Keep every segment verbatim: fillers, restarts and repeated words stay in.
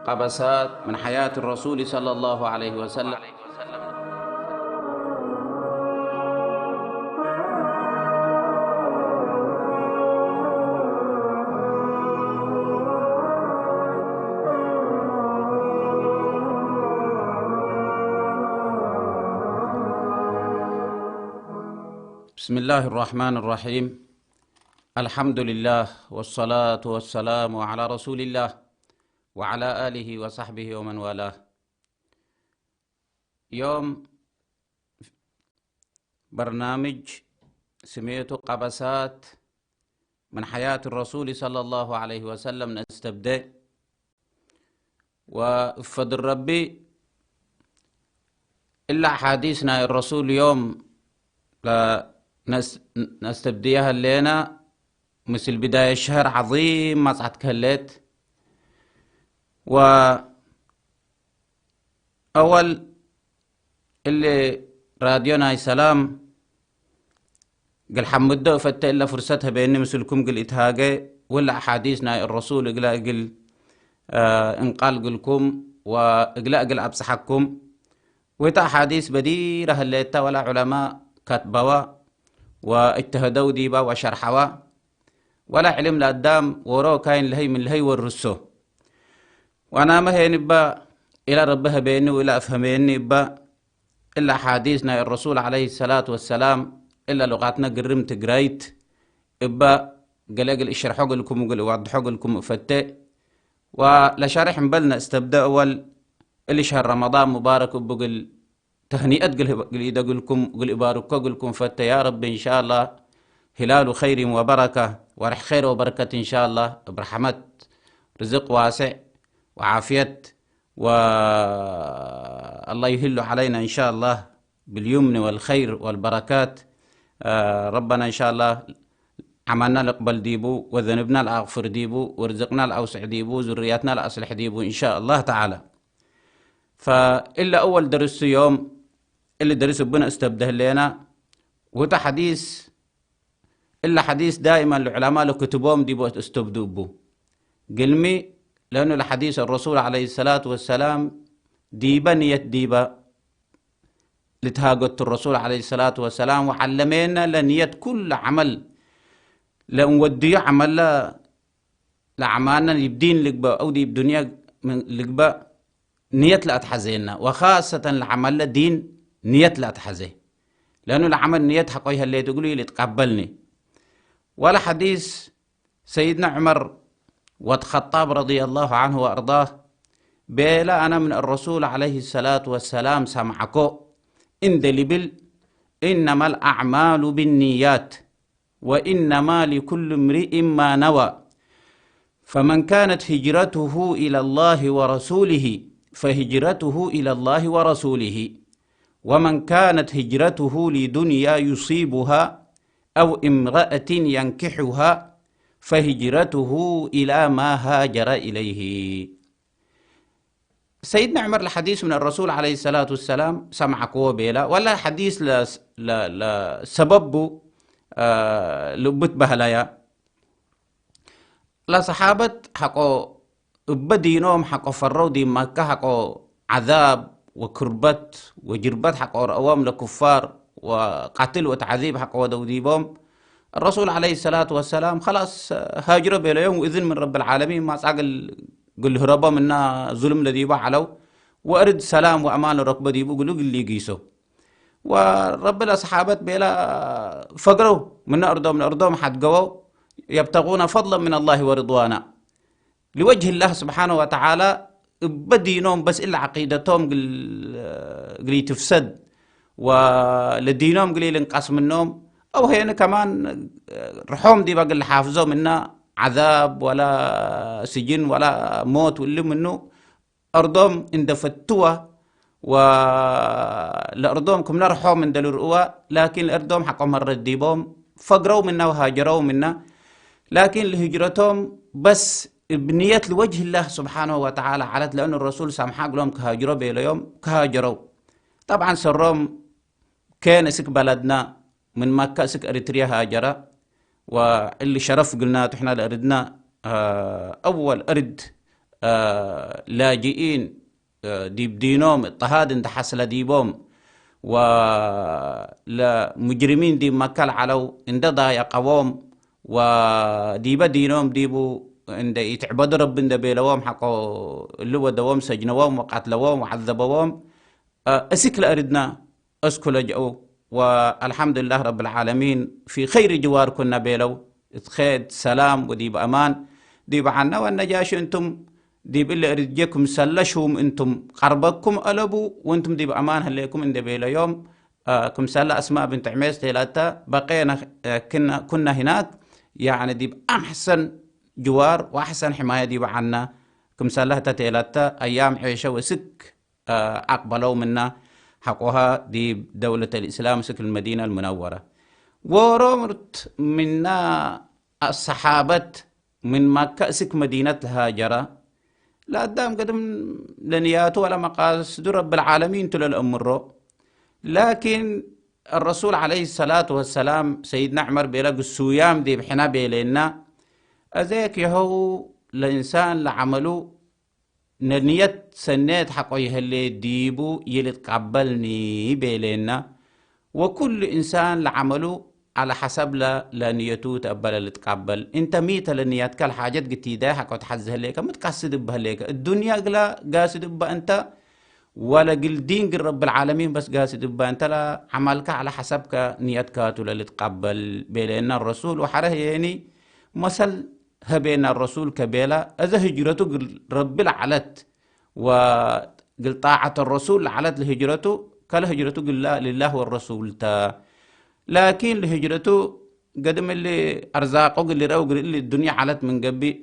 ቀበሳት ምን ሐያት ረሱል ሰለላሁ ዐለይሂ ወሰለም። بسم الله الرحمن الرحيم. الحمد لله والصلاة والسلام على رسول الله وعلى آله وصحبه ومن والاه. ዮም በርናምጅ ስሜቱ ቀበሳት ምን ሐያት ረሱል ሰለላሁ ዐለይሂ ወሰለም ነስተብዴ። ወእብ ፈድል ረቢ እለ አሓዲስ ናይ ረሱል ዮም ለነስ-፣ ነስተብድየ ህሌነ። ምስል ብዳየት ሸህር ዐዚም መጽአት ከህሌት። ወአወል እሊ ራድዮ ናይ ሰላም እግል ሐምዶ እፈቴ እለ ፍርሰት ህቤኒ ምስልኩም እግል ኢትሃጌ፣ ወለ አሓዲስ ናይ ረሱል እግለ እግል፣ አ፣ እንቃል እግልኩም ወእግለ እግል አብጽሐኩም። ወእተ አሓዲስ በዲረ ህሌተ ወለ ዑለማእ ከትበወ ወእጅተሀደው ዲበ ወሸርሐወ። ወለ ዕልም ለአዳም ዎሮ ካይን ለህይ ምን ለህይ ወርሶ። ወአናመ ሄን እበ እለ ረቢ ሀቤኒ ወእለ አፍሀሜኒ እበ እለ አሓዲስ ናይ ረሱል ዐለይሂ ሰላቱ ወሰላም እለ ሉቃትነ ግርም ትግራይት እበ ገሌ እግል እሸርሖ እግልኩም እግል እወድሖ እግልኩም እፈቴ። ወለሸርሕ እምበል ነእስተብደ እወል እሊ ሸህር ረመዳን ሙባረክ እቡ እግል ተህኒአት እግል ህብ-፣ እግል ኢደግልኩም፣ እግል እባርኮ እግልኩም ፈተ። ያ ረቢ፣ እንሻአላህ፣ ሂላሉ ኸይሪን ወበረከ፣ ወርሕ ኸይር ወበረከት፣ እንሻአላህ፣ እብ ረሕመት፣ ርዝቅ ዋሴዕ ወዓፍየት፣ ወ-፣ አላህ ዩሂሉ ዐለይና፣ እንሻአላህ፣ ብልዩምኒ ወልኸይር ወልበረካት። አ፣ ረበና፣ እንሻአላህ፣ ዐመልና ልቅበል ዲቡ፣ ወዘንብና ለአግፍር ዲቡ፣ ወርዝቅና ለአውስዕ ዲቡ፣ ዙርያትና ለአስልሕ ዲቡ፣ እንሻአላህ ተዓላ። ፈእለ አወል ደርሱ ዮም፣ እሊ ደርስ እቡ ነእስተብደ ህሌና፣ ወህተ ሐዲስ፣ እለ ሐዲስ ዳይመን ለዑለማእ ለክትቦም ዲቡ እስተብዱ እቡ። ግልሚ፣ ለእኑ ለሐዲስ ረሱል ዐለይሂ ሰላቱ ወሰላም ዲበ ንየት ዲበ ልትሃገቱ ረሱል ዐለይሂ ሰላቱ ወሰላም ወዐለሜነ ለንየት ኩሉ ዐመል ለእንወድዩ ዐመለ ለአዕማልነ ዲብ ዲን ልግበእ አው ዲብ ዱንየ ምን ልግበእ ንየት ለአትሐዜነ፣ ወኻሰተን ለዐመለ ዲን ንየት ለአትሐዜ። ለአኑ ለዐመል ንየት ሐቆይ ህሌት እግሉ ኢልትቀበልኒ። ወለ ሐዲስ ሰይድነ ዑመር ወድ ኸጣብ ረድየላሁ ዐንሁ ወአርዳህ ቤለ፣ አነ ምን አረሱል ዐለይሂ ሰላቱ ወሰላም ሰምዐኮ እንዴ ልብል፣ "ኢነመል አዕማሉ ቢንንያት" وإنما لكل امرئ ما نوى. فمن كانت هجرته إلى الله ورسوله فهجرته إلى الله ورسوله، ومن كانت هجرته لدنيا يصيبها أو امرأة ينكحها فهجرته إلى ما هاجر إليه. ሰይድና ዑመር ለሐዲስ ምን አረሱል ዐለይሂ ሰላቱ ወሰላም ሰምዐክዎ ቤላ፣ ወላ ሐዲስ ለ-፣ ለ-፣ ለሰበቡ፣ አ፣ ልቡ ትበህለያ። ለሰሓበት ሐቆ እበ ዲኖም ሐቆ ፈረው፣ ዲብ መከ ሐቆ ዐዛብ ወክርበት ወጅርበት ሐቆ ረአዎም፣ ለኩፋር ወቀትል ወተዕዚብ ሐቆ ወደው ዲቦም። አረሱል ዐለይሂ ሰላቱ ወሰላም፣ ከላስ ሃጅሮ ቤለዮም፣ ወእዝን ምን ረብል ዓለሚን ማጽአ እግል እግል ህረቦ ምና ዙልም ለዲቡ ዐለው፣ ወእርድ ሰላም ወአማን ለረክቦ ዲቡ እግሉ እግል ሊጊሶ። ወረቢ ለሰሓበት ቤለ ፈግረው ምነ እርዶም ለእርዶም ሐድገወው፣ የብተጉነ ፈድለን ምን አላህ ወርድዋና። ሊወጅህ ላህ ስብሓነሁ ወተዓላ እበ ዲኖም በስ እለ ዐቂደቶም እግል፣ እግል ኢትፍሰድ፣ ወለዲኖም እግል ኢልንቀስ ምኖም፣ አው ሄነ ከማን ርሖም ዲበ እግል ለሓፍዞ ምነ ዐዛብ ወላ ስጅን ወላ ሞት እሊ ምኑ አርዶም እንደ ፈትወ ወለአርዶም ክም ነርሖም እንደ ልርእወ፣ ላኪን ለአርዶም ሐቆ መረት ዲቦም ፈግረው ምነ ወሃጀረው ምነ። ላኪን ለህጅረቶም በስ እብ ንየት ለወጅህ ላህ ስብሓነሁ ወተዓላ ዐለት፣ ለአኑ ረሱል ሳምሐ እግሎም ከሃጅሮ ቤለዮም ከሃጀረው። ጠብዓን ሰሮም ኬን እስክ በለድና፣ ምን መከ እስክ ኤሪትርየ ሃጀረ፣ ወእሊ ሸረፍ እግልናቱ ሕነ ለእርድነ፣ አ፣ አወል እርድ እ፣ ላጅኢን፣ እ፣ ዲብ ዲኖም እጥሃድ እንደ ሐስለ ዲቦም፣ ወለሙጅሪሚን ዲብ መከ ለዐለው እንደ ዳየቀዎም፣ ወዲበ ዲኖም ዲቡ እንደ ኢትዕበዱ ረቢ እንደ ቤለዎም ሐቆ እሊ ወደዎም፣ ሰጅነዎም ወቀትለዎም ወዐዘበዎም፣ እ፣ እስክ ለእርድነ እስኩ ለጅአው፣ ወአልሐምዱሊላህ ረብል ዓለሚን ፊ ኸይር ጅዋር ኩነ ቤለው፣ እት ኸይር ሰላም ወዲብ አማን ዲብ ዐነ። ወነጃሺ እንቱም ዲብ እሊ እርድጀ ክምሰለ ሹም እንቱም ቀርበኩም አለቡ፣ ወእንቱም ዲብ አማን ህሌኩም እንዴ ቤለዮም፣ አ፣ ክምሰለ አስማእ ብንት ዕሜስ ቴለተ በቄነ፣ አ፣ ክነ-፣ ኩነ ህናክ፣ ያዕኒ ዲብ አሕሰን ጅዋር ወአሕሰን ሕማየ ዲብ ዐነ ክምሰለ ህተ ቴለተ አያም ዔሸ ወእስክ አ፣ አቅበለው ምነ ሐቆሀ ዲብ ደውለት አልእስላም እስክ ልመዲነ አልሙነወረ። ወሮምርት ምነ አሰሓበት ምን መከ እስክ መዲነት ለሃጀረ፣ ለአዳም ገድም ለንያቱ ወለመቃስዱ ረብል ዓለሚን ቱ ለልአምሮ። ላኪን አረሱል ዐለይሂ ሰላቱ ወሰላም ሰይድና ዑመር ቤለ ግሱያም ዲብ ሕነ ቤሌና፣ አዜክ የሀው ለእንሳን ለዐመሉ ንየት ሰኔት ሐቆ ይህሌ ዲቡ ይልትቀበልኒ ቤሌና። ወኩሉ እንሳን ለዐመሉ ዐለ ሐሰብ ለ-፣ ለንየቱ ተአበለ ልትቀበል። እንተ ሚተ ለንያትከ ለሓጀት ግቲዳይ ሐቆ ተሐዜ ህሌከ፣ ምትቀስድ እበ ህሌከ፣ እዱንያ እግላ ጋስድ እበ እንተ፣ ወለ ግል ዲን ግል ረብል ዓለሚን በስ ጋስድ እበ እንተ፣ ለዐመልከ ዐለ ሐሰብከ ንየትካቱ ለልትቀበል ቤሌና ረሱል። ወሐረ ህዬኒ መሰል ሀቤነ ረሱል ከቤለ፣ እዘ ህጅረቱ እግል ረቢ ለዐለት ወእግል ጣዐት ረሱል ለዐለት ለህጅረቱ፣ ከለ ህጅረቱ እግል ላ-፣ ልላህ ወረሱል ተ። ላኪን ለህጅረቱ ገድም እሊ አርዛቆ እግል ልርአው እግል እሊ ዱንያ ዐለት ምን ገብእ፣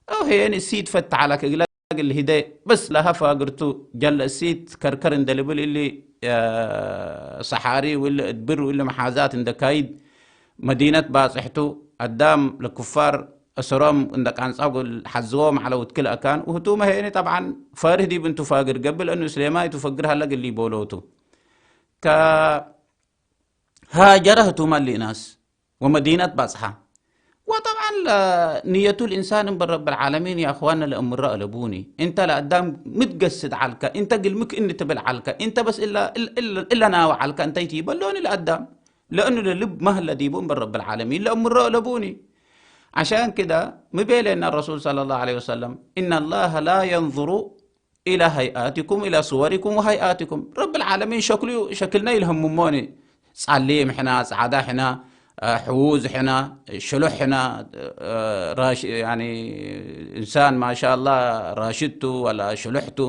አው ሄን እሲት ፈትሐ ለከ እግለ እግል ሂደ በስ ለሀ ፋግርቱ፣ ጀለ እሲት ከርከር እንደ ልብል እሊ፣ አ፣ ሰሓሪ ወእሊ እድብር ወእሊ መሓዛት እንደ ካይድ መዲነት ባጽሕቱ፣ አዳም ለኩፋር አሰሮም እንደ ቃንጻው እግል ሐዝዎም ዐለው እት ክል አካን። ወህቱመ ሄኒ ጠብዓን ፋርህ ዲብ እንቱ ፋግር ገብእ፣ ለእኑ እስሌማይ ቱ ፈግር ሀለ እግል ኢቦሎቱ። ከ-፣ ሃጀረ ህቱመ እሊ እናስ ወመዲነት ባጽሐ። ወጠብዓን ለንየቱ ልእንሳን እምበል ረብል ዓለሚን፣ ያ እኽዋነ ለእምሮ አለቡኒ። እንተ ለአዳም ምትገስድ ዐልከ፣ እንተ ግልምክ እኒ ትብል ዐልከ፣ እንተ በስ እለ፣ እለ፣ እለ፣ እለ ናወ ዐልከ፣ እንተ ኢትበሎኒ ለአዳም። ለእኑ ለልብ መህለ ዲቡ እምበል ረብል ዓለሚን ለእምሮ አለቡኒ። ዐሻን ክደ፣ ሚ ቤሌና ረሱል ሰለላሁ ዐለይሂ ወሰለም፣ "ኢነ ላሀ ላ የንዙሩ ኢላ ሀይአቲኩም ኢላ ሱወሪኩም ወሀይአቲኩም።" ረብል ዓለሚን ሸክሉ፣ ሸክልና ኢልሀምሞኒ። ጻሊም ሕና፣ ጻዕዳ ሕና፣ አ፣ ሕዉዝ ሕና፣ ሽሉሕ ሕና፣ አ፣ ራሽ-፣ ያኒ፣ እንሳን ማሻአላህ ራሽድ ቱ ወላ ሽሉሕ ቱ፣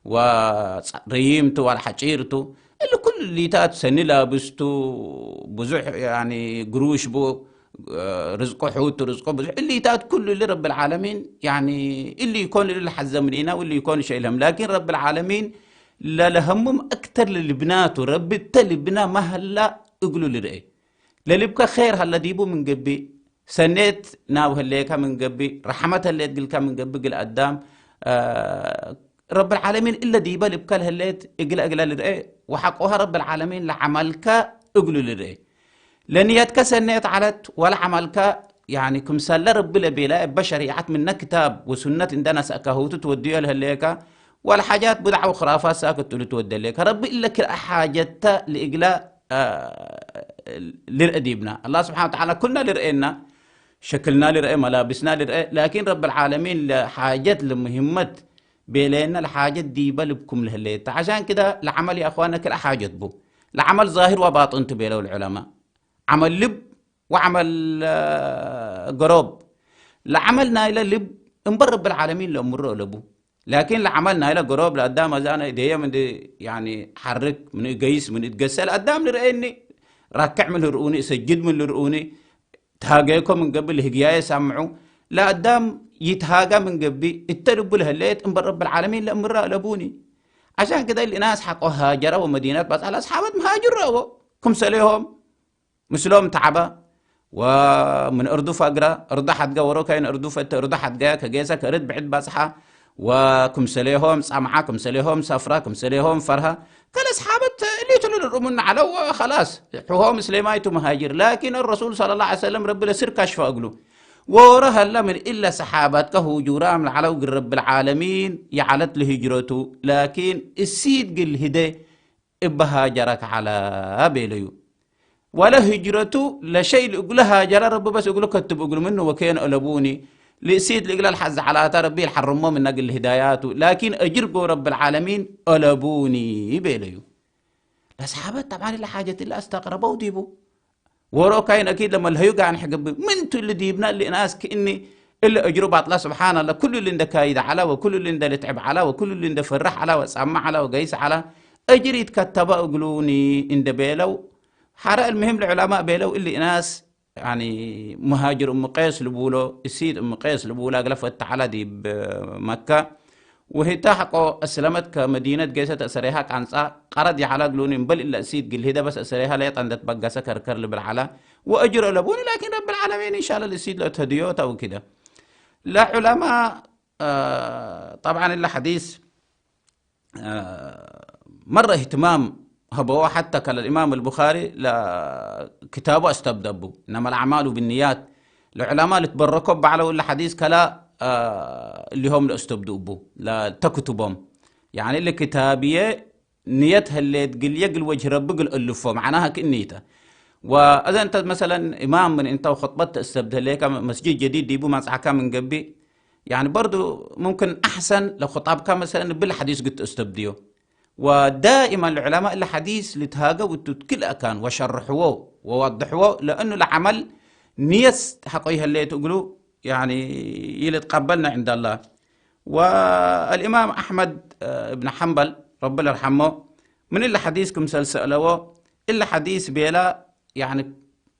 ወጸ-፣ ረዪም ቱ ወላ ሐጪር ቱ፣ እሊ ኩሉ እሊታት ሰኒ ላብስ ቱ፣ ብዙሕ፣ ያኒ፣ ግሩሽ ቡ፣ ርዝቁ ሑት፣ ርዝቁ ብዙሕ፣ እሊታት ኩሉ እሊ ረብል ዓለሚን፣ ያኒ፣ እሊ ኢኮን እሊ ለሐዘ ምንኢና፣ ወእሊ ኢኮን ሸይልህም። ላኪን ረብል ዓለሚን ለለሀሙም አክተር ለልብናቱ፣ ረቢ እተ ልብና ማህላ እግሉ ልርኤ። ለልብከ ኼር ሀለ ዲቡ ምን ገብእ፣ ሰኔት ናብ ህሌከ ምን ገብእ፣ ረሐመት ህሌት ግልከ ምን ገብእ፣ ግል አዳም፣ አ፣ ረብል ዓለሚን እለ ዲበ ልብከ ለህሌት እግለ እግለ ልርኤ፣ ወሐቆሀ ረብል ዓለሚን ለዐመልከ እግሉ ልርኤ። ለንየትከ ሰኔት ዐለት ወለዐመልከ፣ ያኒ፣ ክምሰለ ረቢ ለቤለ እበ ሸሪዐት ምነ ክታብ ወሱነት እንደ ነስአከ ህውቱ ትወድዮ ለህሌከ፣ ወለሓጃት ብድዓ ወክራፋት ሳክት እሉ ትወደ ህሌከ። ረቢ እለ ክልአ ሓጀትተ ለእግለ፣ አ፣ ልርአ ዲብና። አላህ ስብሓነ ወተዓላ ኩልና ልርኤና፣ ሸክልና ልርአ፣ መላብስና ልርአ፣ ላኪን ረብል ዓለሚን ለሓጀት ለሙሂመት ቤለየነ ለሓጀት ዲበ ልብኩም ለህሌት ተ። ዐሻን ክደ ለዐመል ያ እኽዋነ ክልአ ሓጀት ቡ። ለዐመል ዛሂር ወባጥን ቱ ቤለው ለዑለማ። ዐመል ልብ ወዐመል፣ አ፣ ገሮብ። ለዐመል ናይለ ልብ እምበል ረብል ዓለሚን ለእምሮ አለቡ። ላኪን ለዐመል ናይለ ገሮብ ለአዳም አዛነ እዴየ ምን፣ ያኒ፣ ሐርክ፣ ምን እገይስ፣ ምን እትገሰ ለአዳም ልርኤኒ፣ ራክዕ ምን ልርኡኒ፣ እሰጅድ ምን ልርኡኒ፣ ተሃገየኮ ምን ገብእ ለህግያየ ሳምዑ፣ ለአዳም ይትሃጋ ምን ገብእ እተ ልቡ ለህሌት እምበል ረብል ዓለሚን ለእምረ አለቡኒ። ዐሻን ክደ እሊ እናስ ሐቆ ሃጀረ ወመዲነት በጽሐ ለአስሓበት መሃጅር ረአዎ፣ ክምሰሌሆም ምስሎም ተዐበ፣ ወምን እርዱ ፈግረ፣ እርዱ ሐድገ ወሮ ከይን እርዱ ፈተ፣ እርዱ ሐድገ ከጌሰ ከእርድ ብዕድ በጽሐ፣ ወክምሰሌሆም ጸምዐ፣ ክምሰሌሆም ሰፍረ፣ ክምሰሌሆም ፈርሀ። ከለ አስሓበት እሊቱ ልርኡ ምነ ዐለው ወኸላስ፣ ሕሆም እስሌማይ ቱ መሃጅር። ላኪን አረሱል ሰለላሁ ዐለይሂ ወሰለም ረቢ ለስር ከሽፈ እግሉ። ዎሮ ሀለ ምን እለ ሰሓበትከ ሁጁራም ለዐለው እግል ረቢ ለዓለሚን ይዐለት ለህጅረቱ፣ ላኪን እሲት እግል ህደ እበ ሃጀረክ ዐለ ቤለዩ። ወለ ህጅረቱ ለሸይ እግሉ ሃጀረ ረቢ በስ እግሉ ከትብ እግሉ ምኑ ወኬን አለቡኒ፣ ለእሲት ለእግለ ለሐዝ ዐላተ ረቢ ለሐርሞ ምነ እግል ህዳያቱ፣ ላኪን አጅር ጎ ረቢ ለዓለሚን አለቡኒ ቤለዩ። ለሰሓበት ጠብዓን እለ ሓጀት እለ አስተቅረበው ዲቡ። ዎሮ ካይን አኪድ ለመልሀዩ ጋንሕ ገብእ። ምን ቱ እሊ ዲብነ እሊ እናስ ክእኒ እሊ አጅሩ ባጥላ፣ ስብሓን አላህ፣ ኩሉ እሊ እንደ ካይድ ዐላ ወኩሉ እሊ እንደ ልትዕብ ዐላ ወኩሉ እሊ እንደ ፈርሕ ዐላ ወጻምዕ ዐላ ወገይስ ዐላ፣ አጅር ይትከተበ እግሉኒ እንደ ቤለው፣ ሐረ አልምህም ለዑለማእ ቤለው እሊ እናስ ያኒ፣ ሙሃጅር እም ቄስ ልቡሎ፣ እሲት እም ቄስ ልቡላ እግለ ፈተ ዐለ ዲብ መከ። ወህተ ሐቆ አስለመት ከመዲነት ጌሰ ተእሰሬሃ ቃንጻ ቀረድ ይዐለ እግሉኒ፣ እምበል እለ እሲት ግል ህደ በስ አሰሬሃ ሌጠ እንደ ትበገሰ ከርከር ልብል ዐለ። ወአጅር አለቡኒ፣ ላኪን ረብ ለዓለሚን እንሻለ ለእሲት ለተህድዮ ተውኪደ። ለዑለማ፣ አ፣ ጠብዓን እለ ሐዲስ መረ እህትማም ሀበዎ፣ ሐተ ከለ ኢማም አልቡኻሪ ለክታቡ አስተብደ እቡ፣ እነመ ለአዕማሉ ብንያት፣ ለዑለማ ልትበረኮ በዐለው እለ ሐዲስ ከላ፣ አ፣ እሊሆም ለአስተብዱ እቡ፣ ለተክቱቦም። ያኒ እሊ ክታብዬ ንየት ህሌት ግልዬ እግል ወጅህ ረቢ እግል እልፎ፣ መዕናሃ ክእኒ ተ። ወአዘ እንተ መሰለን ኢማም ምን እንተ ወኹጥበት ተእስተብድ ህሌከ፣ መስጅድ ጀዲድ ዲቡ መጽዓካ ምን ገብእ፣ ያኒ በርዱ ሙምክን አሕሰን ለኹጣብካ መሰለን እብል ሐዲስ ግድ ተእስተብድዮ። ወዳኢመን ለዑለማእ እለ ሐዲስ ልትሃገው እቱ ክልአ ካን ወሸርሕዎ ወወድሕዎ፣ ለእኑ ለዐመል ንየት ሐቆ ይህሌት እግሉ፣ ያኒ፣ ይልትቀበልነ ዕንደ አላህ። ወአልኢማም አሕመድ እብን ሐንበል፣ ረቢ ለርሐሞ፣ ምን እለ ሐዲስ ክምሰል ሰእለዎ፣ እለ ሐዲስ ቤላ፣ ያኒ፣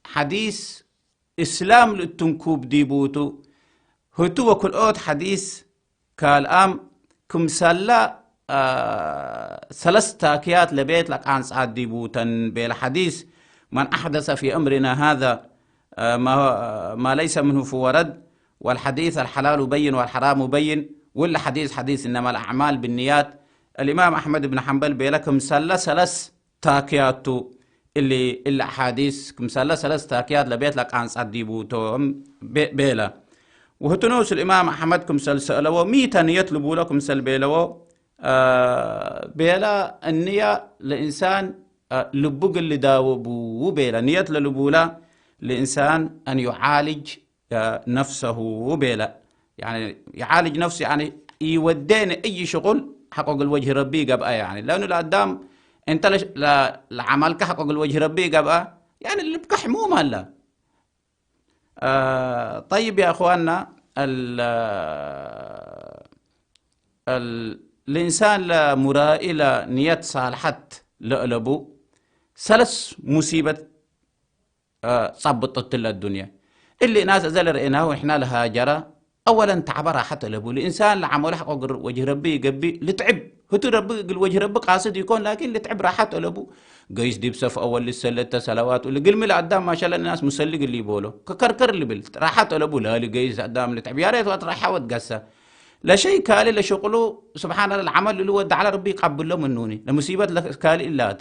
ሐዲስ እስላም ልእትንኩብ ዲቡቱ፣ ህቱ ወክልኦት ሐዲስ ካልኣም ክምሰለ፣ አ፣ ሰለስ ታክያት ለቤት ለቃንጻት ዲቡተን ቤለ ሐዲስ፣ መን አሕደሰ ፊ አምሪና ሃዛ፣ አ፣ ማ፣ ማ ለይሰ ምንሁ ፈሁወ ረድ፣ ወልሐዲስ አልሐላሉ በይን ወልሐራሙ በይን፣ ወለ ሐዲስ ሐዲስ እነማ ለአዕማል ብንያት። አልኢማም አሕመድ ብን ሐንበል ቤለ ክምሰለ ሰለስ ታክያቱ እሊ፣ እሊ አሓዲስ ክምሰለ ሰለስ ታክያት ለቤት ለቃንጻት ዲቡ ቶም ቤ-፣ ቤለ። ወህቱ ኖሱ ለእማም አሕመድ ክምሰል ሰአለዎ፣ ሚ ተ ንየት ልቡሎ ክምሰል ቤለዎ፣ አ፣ ቤለ፣ እንያ ለእንሳን፣ አ፣ ልቡ እግል ልዳወቡ ቤለ። ንየት ለልቡላ ለእንሳን አን ዩዓልጅ ነፍሰሁ ቤለ። ያኒ፣ ይዓልጅ ነፍሱ፣ ያኒ፣ ኢወዴነ እይ ሽቁል ሐቆ እግል ወጅህ ረቢ ይገብአ፣ ያኒ። ለአኑ ለአዳም እንተ ለሽ-፣ ለ-፣ ለዐመልከ ሐቆ እግል ወጅህ ረቢ ይገብአ፣ ያኒ፣ ልብከ ሕሙም ሀለ። አ፣ ጠይብ ያ እኽዋና፣ ال-፣ ال-፣ الإنسان ለሙራኢ ለንየት ሳልሐት ለአለቡ ሰለስ ሙሲበት ጸብጥ እትለ አዱንየ። እሊ እናስ እዘ ለርኤናሁ ንሕና ለሃጀረ፣ አወለን ተዕበ ራሐት አለቡ። ለእንሳን ለዐመሉ ሐቆ እግል ወጅህ ረቢ ኢገብእ፣ ልትዕብ። ህቱ ረቢ እግል ወጅህ ረቢ ቃስድ ኢኮን፣ ላኪን ልትዕብ ራሐት አለቡ። ገይስ ዲብ ሰፍ አወል ልሰለተ ሰለዋት፣ እሊ ግልሚ ለአዳም ማሻለ እናስ ሙሰሊ እግል ኢቦሎ። ከከርከር ልብል፣ ራሐት አለቡ። ላሊ ገይስ አዳም ልትዕብ። ያሬት ወአትራሐ ወትገሰ። ለሸይ ካሊ ለሽቅሉ፣ ስብሓን አላህ፣ ለዐመል እሉ ወድ ዐለ ረቢ ኢቀብሎ ምኑኒ። ለሙሲበት ለካሊ እላተ።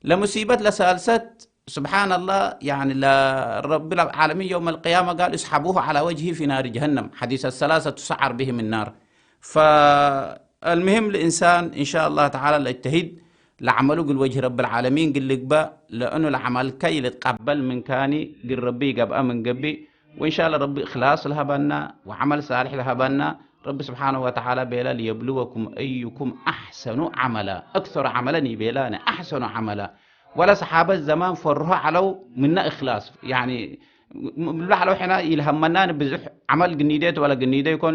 ለሙሲበት ለሳልሰት፣ ስብሓን አላህ፣ ያኒ፣ ለረቢ ለዓለሚን የውም አልቅያመ ቃል፣ እስሐቡሁ ዐላ ወጅሂ ፊ ናሪ ጀሀነም፣ ሐዲስ አሰላሰ ቱሰዓር ብሂም ናር። ፈልሙሂም፣ ለእንሳን፣ እንሻአላህ ተዓላ፣ ለእጅተሂድ፣ ለዐመሉ እግል ወጅህ ረቢ ለዓለሚን እግል ልግበእ፣ ለእኑ ለዐመልከ ኢልትቀበል ምን ካኒ፣ እግል ረቢ ይገብአ ምን ገብእ፣ ወእንሻአላህ ረቢ እክላስ ለሀበና ወዐመል ሳልሕ ለሀበና። ረቢ ስብሓነሁ ወተዓላ ቤለ፣ "ሊየብልወኩም አዩኩም አሕሰኑ ዐመላ፣ አክሰሩ ዐመለን" ይቤላነ፣ አሕሰኑ ዐመላ። ወለ ሰሓበት ዘማን ፈርሆ ዐለው ምነ እክላስ፣ ያኒ፣ ም-፣ ምብሎ ዐለው ሕነ ኢልሀመናን ብዙሕ ዐመል ግኒዴት ወለ ግኒደ ይኮን፣